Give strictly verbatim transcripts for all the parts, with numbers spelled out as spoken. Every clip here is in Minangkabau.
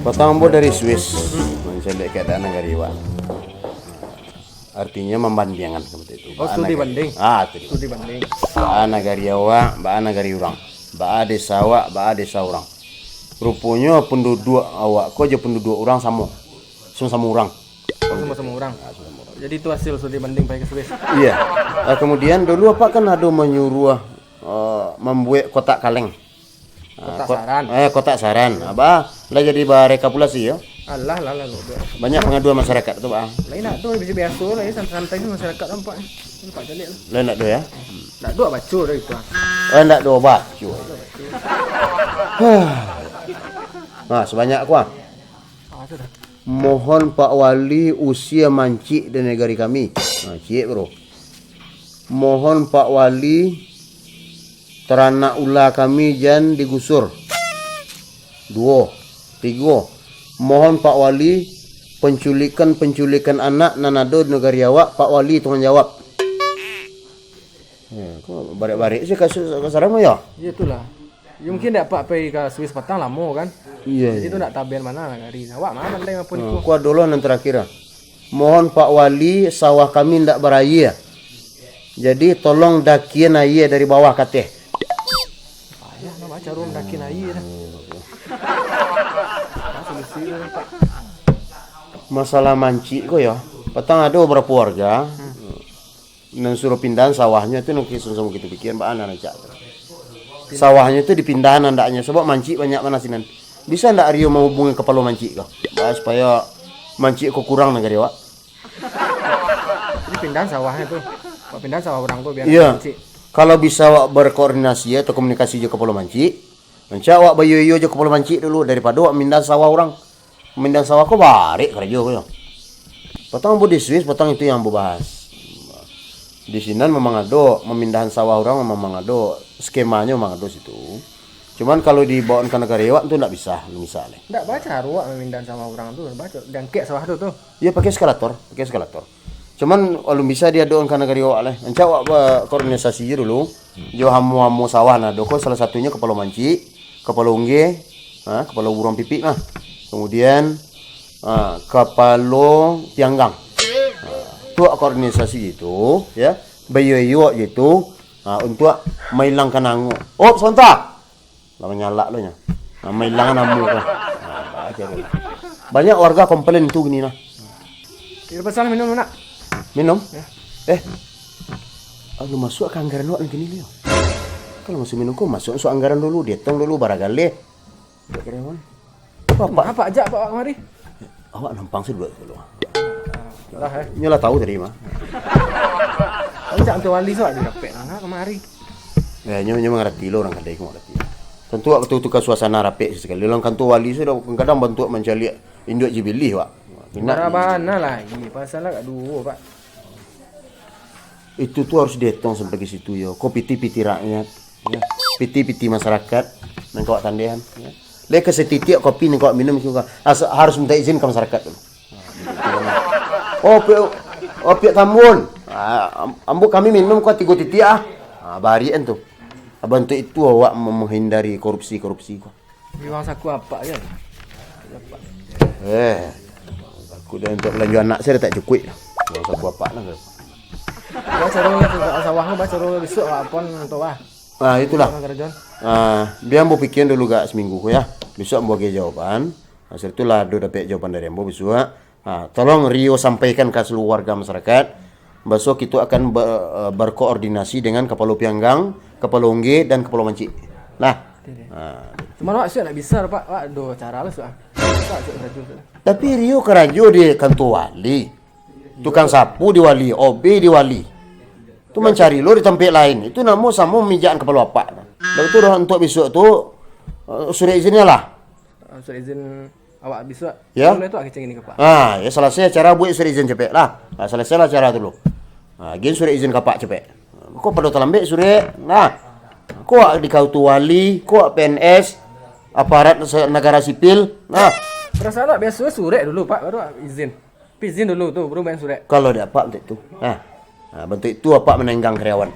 Patang ambo dari Swiss, mancaliak keadaan nagari awak. Artinyo mambandiangkan seperti itu. Oh, studi banding. Ah, studi banding. Studi banding. Baa nagari awak, baa nagari urang. Baa desa awak, baa desa urang. Ruponyo panduduak awak ko jo panduduak urang samo. Samo-samo urang. Samo-samo urang. Ah, samo-samo urang. Jadi itu hasil studi banding pai ka Swiss. Iya. Ah, kemudian dulu apak kan ado manyuruah, eh, mambuek kotak kaleng. Ah, kotak ko-, saran. Eh, kotak saran. Abah, lah jadi barekapitulasi yo. Alah, lah, lah, lah. Banyak pengaduan masyarakat tu, Bah. Lain nak tu, biasa-biasa lah, santai-santai ni masyarakat nampak. Nampak caliak lah. Lah nak tu ya. Nak dua baca dah itu. Eh, nak dua baca. Nah, sebanyak aku ah. Ah, sudah. Mohon Pak Wali usia mancik di negeri kami. Nah, ciek, bro. Mohon Pak Wali, taranak ula kami jan digusur. Duo. Tigo. Mohon Pak Wali, penculikan-penculikan anak nan ado di nagari awak, Pak Wali tangguang jawab. Ya, kok barek-barek sih kasus ka sarang mah ya? Ya, itulah. Ya, mungkin dak apak pai ka Swiss patang lamo kan? Iya, jadi iya. Tu dak taben mana lah nagari. Awak mah pandai maupun iko. Aku ado lo nan terakhir ah. Mohon Pak Wali, sawah kami ndak baraia. Jadi tolong dakian aia dari bawah ka ateh. Payah nak caro dakian aia dah. Nah, solusi tu, Pak. Masalah mancik ko ya, patang ado barapo warga. Hmm. Nan suruah pindahan sawahnyo tu nan kisun samo kito pikian, baa nan rancak tu. Sawahnyo tu dipindahan andaknyo, sabab mancik banyak bana sinan. Bisa ndak Rio mahubungi kapalo mancik ko? Baa supayo mancik ko kurang nagari awak. Jadi pindahan sawahnyo tu. Awak pindahan sawah urang tu, biar Iya. mancik. Kalau bisa awak berkoordinasi atau komunikasi jo kapalo mancik, rancak awak baiyo-iyo jo kapalo mancik dulu daripado awak mindahan sawah urang. Mamindahan sawah ko barek karajo ko yo. Patang ambo di Swiss, patang itu yang ambo bahas. Di sinan memang ado, mamindahan sawah urang memang ado, skemanyo memang ado situ. Cuman kalau dibawakan ka nagari awak tu ndak bisa, misal. Ndak, baa caro awak mamindahan sawah urang tu, baa caro diangkek sawah tu, tu. Iyo, pakai eskalator, pakai eskalator. Cuman alun bisa diadokan ka nagari awak lai. Rancak awak bakoordinasi jo dulu. Jo hamo-hamo sawah nan ado ko, salah satunyo kapalo mancik, kapalo ungge, ha, kapalo buruang pipik mah. Kamudian, ha, kapalo pianggang. Ha, tu koordinasi itu, ya. Baiyo-iyo itu, ha, untuak mailangkan ango. Oh, sabanta. Lah manyalak lo nyo. Nah, mailangan amu ko. Nah, baca tu. Banyak warga komplain tu gini nah. Kiro pasal minum nak? Minum? Ya. Eh. Alun masuak ka anggaran awak nan kini, Lio. Kalau masuak minum ko, masuak, masuak anggaran dulu, dietong dulu, baragaleh. Buat karyawan. Apa, apa? Apa ajak awak kamari? Awak nampang sajo dulu. Lah, eh. Nyo lah tahu tadi mah. Tapi cak tu wali suak dirapek lah, nah, kamari. Eh, nyo, nyo mangarati lo urang kadai ko mangarati. Tantu awak tu tukar suasana rapek sakali. Dalam kantua wali sudah kadang bantuak mancaliak induak jibilih, Pak. Minat. Bara bana lai, pasal lah kat duo, Pak. Itu tu harus dietong sampai ke situ, yo. Ko pitih-pitih rakyat, ya. Pitih-pitih masyarakat, nan kawak tandehan, ya. Lai ka satitiak kopi nan kawak minum, asa-, harus minta izin ka masyarakat dulu. Oh, pihak, oh, pihak Tambun. Ah, am-, ambo kami minum ko tigo titiak, ah. Ah, bariak an tu. Bantuak itu awak mem-, menghindari korupsi-korupsi ko. Memang saku apak je. Eh, aku dah untuk belanja anak saya dah tak cukup. Memang saku apak lah. Ba caro sawah ko, ba caro besok lah, pon tu lah. Ah, itulah. Pon kerajaan. Ah, biar ambo pikian dulu gak seminggu ko ya. Besok ambo bagi jawaban. Hasil tu lah ado dapek jawaban dari ambo besok. Ha, tolong Rio sampaikan ka seluruh warga masyarakat, baso kito akan ba-, eh, berkoordinasi dengan Kapalo Pianggang, Kapalo Ungge, dan Kapalo Mancik. Lah. Oke, oke. Ha. Cuman awak sudah ndak bisa, Pak. Awak ado cara lah, sudah. Bisa, sudah karajo, sudah. Tapi Rio karajo di kantua wali. Tukang sapu di wali, O B di wali. Tu mancari lo di tampek lain. Itu namo samo mamijakan kapalo apak. Dah tu dah untuk besok tu, eh, surek izinnyo lah. Ah, surat izin awak bisuak. Ya. Mulai tu awak kecek gini ka apak. Ah, ya, salasai acara buek surat izin capek lah. Ah, salasailah acara tu dulu. Ah, gin surat izin ka apak capek. Ko pado talambek surek. Nah. Ko awak di kantua wali, ko awak P N S, aparat se-, nagara sipil. Nah. Perasaan awak biaso surek dulu, Pak, baru izin. Tapi izin dulu tu, baru main surek. Kalau dek apak bantuak itu. Nah. Nah, bantuak itu apak manenggang karyawan.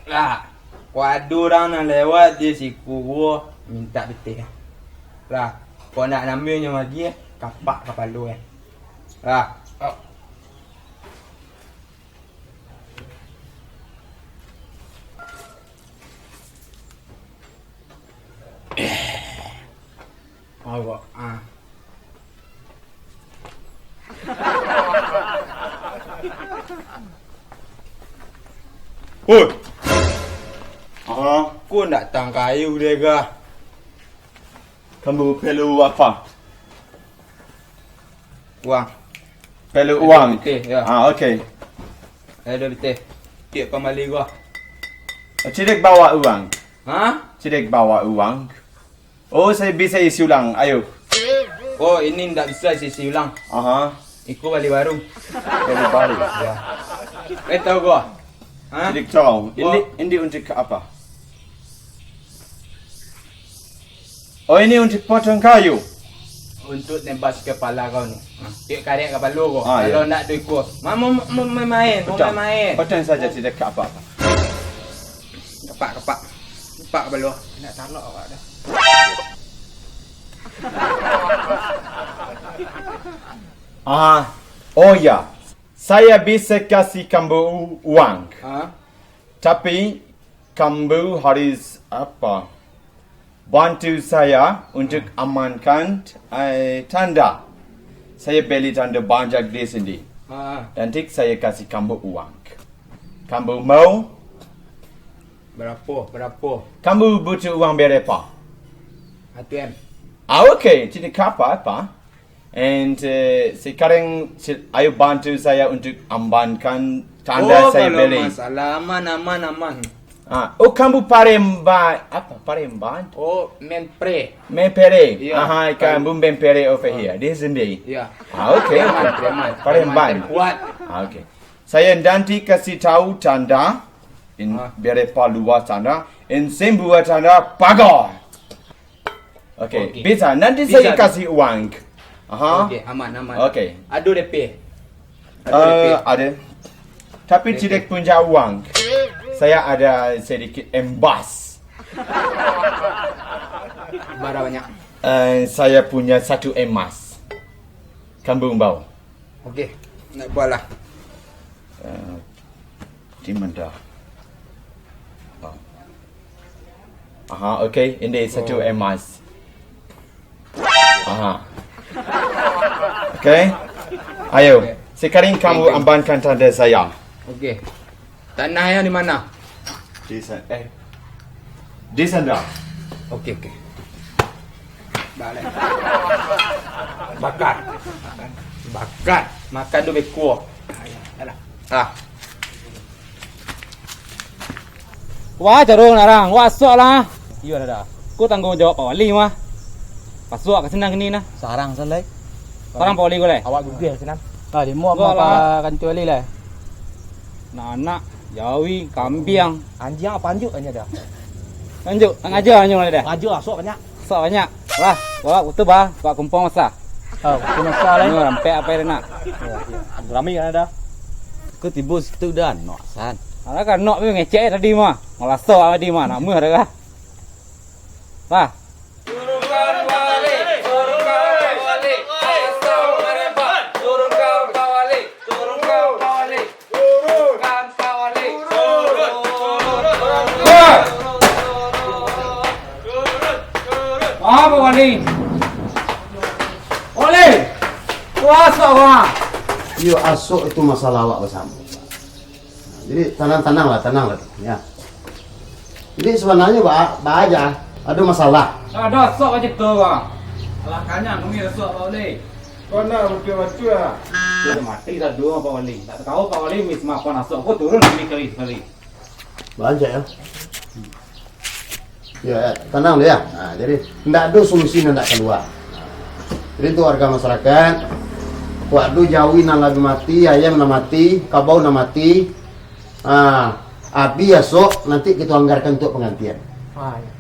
Lah. Kok ado urang nan lewat di siko, mintak pitih. Lah, kok nak nambunyo lagi, kapak kapalo, eh. Lah. Awak, ah. Oi! Aha. Ko ndak tang kayu deh, gah. Kamu perlu apa? Uang. Perlu uang? Pitih, ya. Ah, oke. Ado pitih. Tiok kambali gua. Cilik bawa uang. Ha? Cilik bawa uang. Oh, saya bisa isi ulang. Ayo. Oh, ini ndak bisa isi ulang. Aha. Iko bali baru. Bali baru. Ya. Eh, tahu gua. Ha? Cilik tahu. Gua. Ini, ini untuk apa? Oh, ini untuk potong kayu. Untuk nebas kepala kau ni. Ha, tiok karek kapalo kau. Ah, kalau iya. Ndak do iko. Ma-, ma-, ma-, ma-, main, mau potong, main. Potong saja, tidak apa-apa. Kepak, kepak. Kepak kapalo. Nak talok awak dah. Ah, oh ya. Saya bisa kasih kamu uang. Ha? Tapi, kamu harus apa? Bantu saya untuk amankan, eh, tanda. Saya beli tanda banyak di sini. Ha. Nanti saya kasih kamu uang. Kamu mau? Barapo? Barapo? Kamu butuh uang berapa? Satu M. Ah, oke, tidak apa-apa. And, eh, sekarang, si-, ayo bantu saya untuk amankan tanda saya beli. Oh, kalau masalah aman, aman, aman. Ah, oh, kamu paremba-, apa? Paremban? Oh, mempre. Mempere. Iya. Aha, kamu mempere over here. Di sini. Iya. Ah, oke, oke. Preman, preman. Paremban. Preman terkuat. Ah, oke. Saya nanti kasih tahu tanda. In, ah. Berapa luas tanda. In, sembuah tanda pagar. Oke, oke. Bisa. Nanti saya kasih uang. Bisa, bisa. Aha. Oke, aman, aman. Oke. Ado D P? Ado D P? Eh, ada. Tapi D P tidak punya uang. Saya ada sedikit emas. Bara banyak? Eh, saya punya satu emas. Kamu mau? Oke, ndak apalah. Eh, di mana? Oh. Aha, oke, ini satu emas. Aha. Oke. Ayo, oke. Sekarang kamu amankan tanda saya. Oke. Tanah yang di mana? Di sana. Eh. Di sana. Oke, oke. Balik. Bakar. Bakar. Makan tu beko. Ah. Wah, carong narang. Wah, sok lah. Iyo, Dada. Ko tangguang jawab Pak Wali mah. Pasuak ka sinan kini nah. Sarang san lai. Sarang Pak Wali ko lai. Awak gugeh sinan. Ah, di muak mah Pak Kantua Wali lai. Nak anak, jawi, kambiang. Anjiang apa anjuk aja dah. Anjuk, nak ngaja anjuk lah dah. Ngaja lah, sok banyak. Sok banyak. Lah, bawa kutu bah, bawa kumpong masa. Oh, kutu masa lai. Ni rampek apa dia nak? Rami kan ada. Ko tibo situ dah, nok san. Alah kan nok tu ngecek tadi mah. Malah sok tadi mah, nak meuh dah kah? Bah. Turunkan Pak Wali, turunkan Pak Wali. Ayo, merempat. Turunkan Pak Wali, turunkan Pak Wali. Turunkan Pak Wali. Turun, turun, turun. Wah! Turun, turun. Ah, Pak Wali. Wali. Wah, sok, wah. Iyo, asok itu masalah awak basamo. Jadi, tanang-tanang lah, tanang lah, ya. Jadi, sabananyo ba-, ba aja, ado masalah. Ado sok aja tu, Bang. Alah, kanyang kami ado sok, Pak Wali. Kau nak batua-batua lah. Sudah mati dah dua, Pak Wali. Tak tahu Pak Wali, mis mapan asok. Kau turun kami kali sekali. Ba aja, ya. Ya, ya, tanang dulu ya. Nah, jadi, ndak ado solusi nan ndak kalua. Jadi, untuk warga masyarakat, kok ado jawi nan labiah mati, ayam nan mati, kabau nan mati, ah, abih asok, nanti kita anggarkan untuk penggantian. Ah, ya.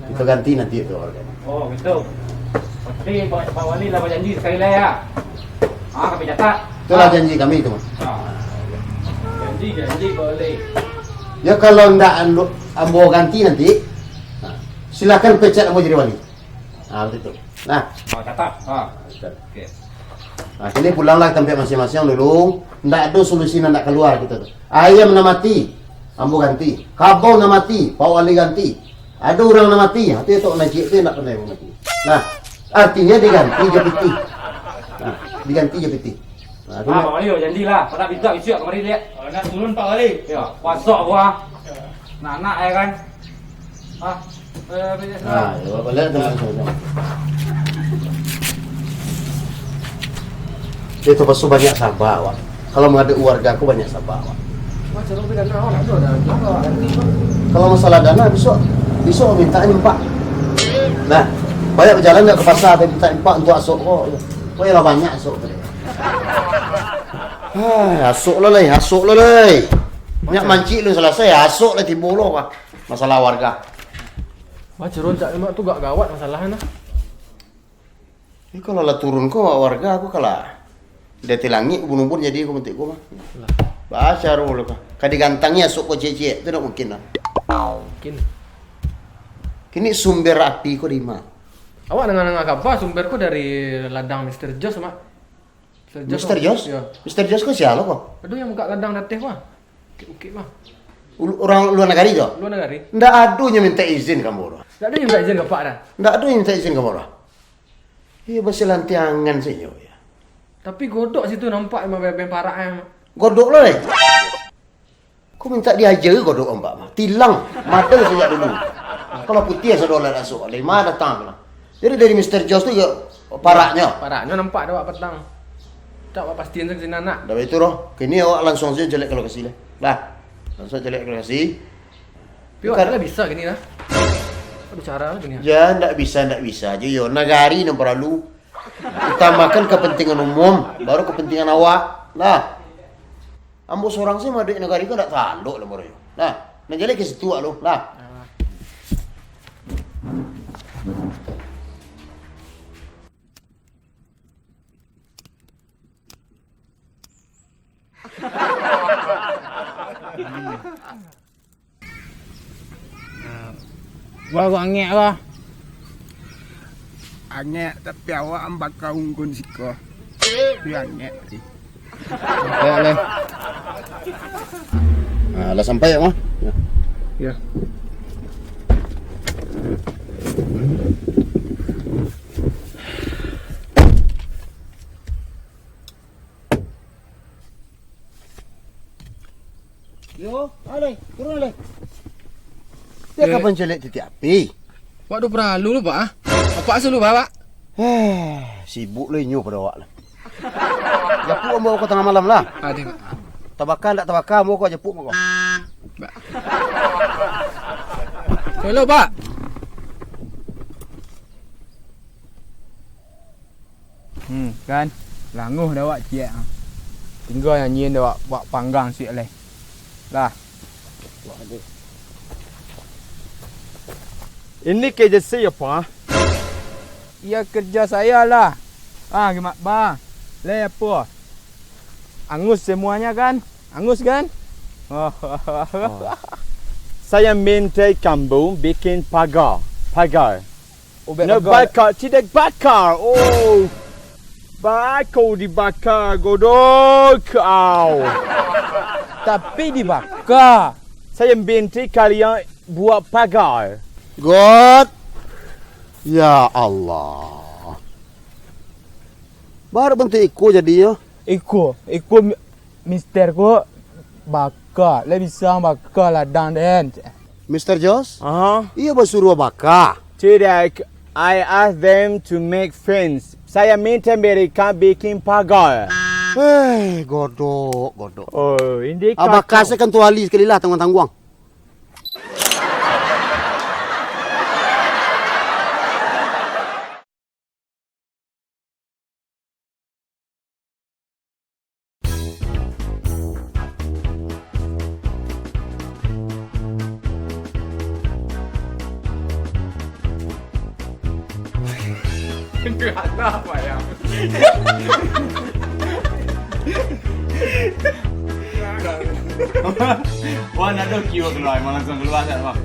Nah, kita ganti nanti itu warga. Oh, gitu. Berarti Pak, Pak Wali lah berjanji sekali lah ya. Ah, kami catat. Itulah janji kami itu, Mas. Ah. Janji, janji, Pak Wali. Ya, kalau ndak anu, Ambo ganti nanti. Nah, silakan pecat ambo jadi wali. Nah, begitu. Nah. Oh, catat. Ha. Betul. Okey. Nah, kini pulanglah ka tampek masing-masing dulu. Ndak ado solusi nan ndak kalua kito tu. Ayam nan mati, ambo ganti. Kabau nan mati, Pak Wali ganti. Ado urang nan mati, ha, tu Tok Najib tu nan pandai mati. Nah, artinya diganti jo pitih. Nah, diganti jo pitih. Nah, tu Ah, nak Pak Wali, janji lah. Kau nak minta bisuak kamari liak. Oh, nak turun, Pak Wali? Ya, kuaso gua. Nak-nak, ya kan? Ah, eh, balik Ah, sana. Ya, balik tu langsung. Itu pasu banyak sabar, wak. Kalau menghadapi warga aku banyak sabar, wak. Wah, cara beli dana, wak, ada, ada, ada, ada. Kalau masalah dana, besok, besok minta ni, Pak. Nah, banyak berjalan nggak ke pasar, tapi minta empat untuk asok kok. Kok ialah banyak asok tadi. Hai, asok lah, lai, asok lah, lai. Banyak Macam mancik lu selesai, asok lah timbul lo, Pak. Masalah warga. Wah, Ciron, cak lemak tu gak gawat masalahnya, nah. Ni kalau lah turun ko warga, aku kalah. Dari langik ubun-ubun jadi aku bentuk ko mah. Lah. Baca ro lo ka. Ka digantangi asok ko ciek-ciek, tu ndak mungkin lah. Mungkin. Kini sumber api ko di ma? Awak nangah-nangah kaba sumber ko dari ladang Mister Jos, Mak. Mister Jos, Mister Jos? Ya. Mister Jos ko sia lo ko? Aduh, yang buka ladang dateh, Pak. Bukit-bukit, Pak. Ul-, orang luar negeri tu? Luar negeri. Ndak ado nyo minta izin ka ambo tu. Ndak ado nyo minta izin ka Pak dah? Ndak ado nyo minta izin ka ambo tu. Iyo, basilantiangan sajo, ya. Tapi godok situ nampak emang beng-beng parak, eh. Godok lo, eh. Ko minta diaja godok ambo mah. Tilang, mata sajak dulu. Kalau putiah sudah lah rasuk, dari ma datang tu lah. Jadi dari Mister Jos tu yo paraknyo. Paraknyo nampak dah awak patang. Tak awak pastiin sajo ka sinan nak. Dah itu doh. Kini awak langsung sajo caliak ka lokasi lah. Dah. Langsung caliak ka lokasi. Tapi awak Bukan. Lah bisa kini lah. Ado cara lah kini. Ya, ndak bisa, ndak bisa je yo. Nagari nan paralu. Utamakan kepentingan umum, baru kepentingan awak. Lah. Ambo sorang se maduik nagari ko ndak talok lah, Moroyo. Nah, nan jaleh ka situ awak lu, lah. Wah, wah, angek lah. Angek, tapi awak ambaka unggun siko. Tapi angek tadi. Ya, leh. Ah, lah sampai ya, mah? Ya. Ya. Yo, alai, turun alai. Dia Eh. Kapan caliak titik api? Wak tu paralu lu, Pak, ah. Apak asa lu, Pak, Pak? Eh, sibuk lah inyo pado awak lah. Japuik ambo ka tangah malam lah. Ado, Pak. Tabaka ndak tabaka, ambo ka japuik ambo ka. Pak. Hello, Pak. Hmm, kan? Languah dah awak ciek, ah. Tingga nyanyian dah awak, awak panggang siak lai. Lah. Ini kerja siapa? Ya, kerja saya lah. Ah, gimak ba. Lai apa? Angus semuanya kan? Angus kan? Oh. Saya minta kamu bikin pagar. Pagar. Ubek No bakar. Bakar, tidak bakar. Oh. Bako dibakar, godok kau. Tapi dibakar. Saya minta kalian buat pagar. God. Ya Allah. Baru bentuk iko jadinyo. Iko, iko mi-, Mister ko baka, lai bisa baka ladang den. Mister Jos? Aha. Iyo basuruah baka. Tidak, I ask them to make fence. Saya minta mereka bikin pagar. Hei, godok, godok. Oh, ini Ah, baka kacau. Saya kan tuali sekali lah, tangguang-tangguang. Itu apa ya? Wah, ndak ado kiwa kalua, emang langsuang kalua sajo, Bang.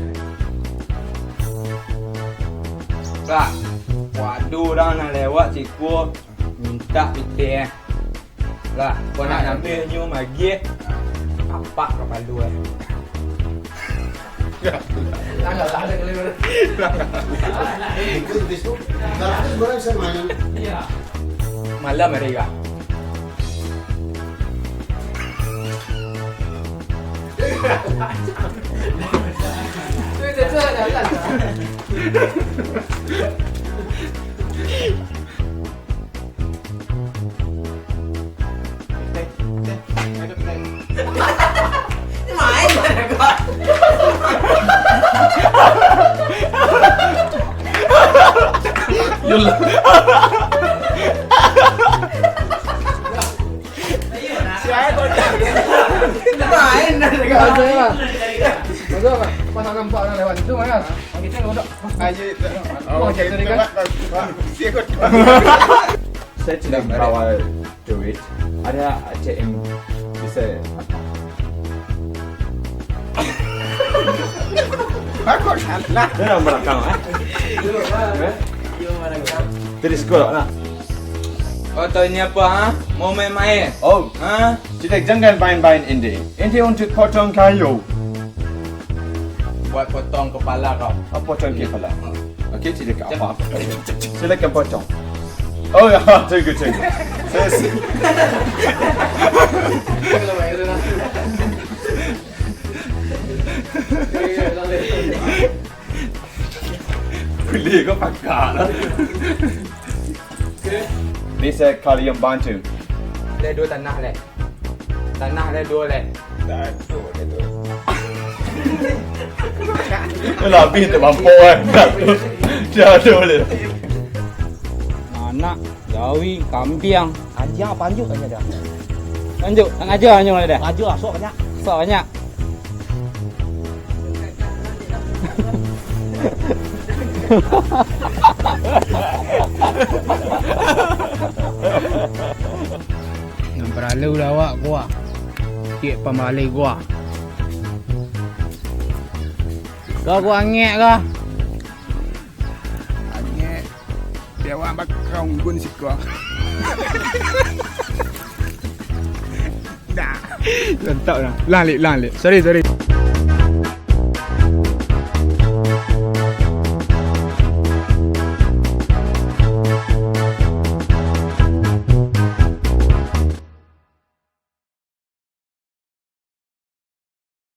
Bang, waduh, urang nan lewat siko mintak pitih, eh. Lah, kok nak nambah nyo magiah, apak kapalo, eh. Agak tak ada kelebihan. Itu, itu, itu. Tapi sebenarnya bisa main. Iya. Malam hari kah? Main lah kau. Yolah. Main lah kau. Masuk, Pak. Masuk, Pak. Pas nampak orang lewat itu, Mas. Kita duduk. Ayo, itu. Oh, oke, itu, Pak. Pak. Siap, Pak. Saya tidak membawa duit. Ada A T M bisa. Aku salah. Dia orang belakang, eh? Eh? Terus kau nak. Kau tahu ini apa, ha? Mau main-main? Oh. Ha? Tidak, jangan main-main, Indi. Indi untuk potong kayu. Buat potong kepala kau. Oh, potong kepala. Hmm. Okey, tidak apa-apa. Silakan potong. Oh ya, thank you, thank you. Saya si- Boleh kau pakak lah. Bisa kalian bantu? Leh duo tanah leh. Tanah leh duo leh. Lah habis tu mampu kan. Dah tu boleh. Anak, jawi, kambiang. Anjiang apa anjuk tanya dah? Anjuk, nak ngaja anjuk dah. Ngaja asok banyak. Asok banyak. Nan paralu lah awak kuah. Cik pamali kuah. Kau kuah angek kah? Angek. Dia awak bakal unggun siko. Dah. Lantak dah. Ulang alik, ulang alik. Sorry, sorry.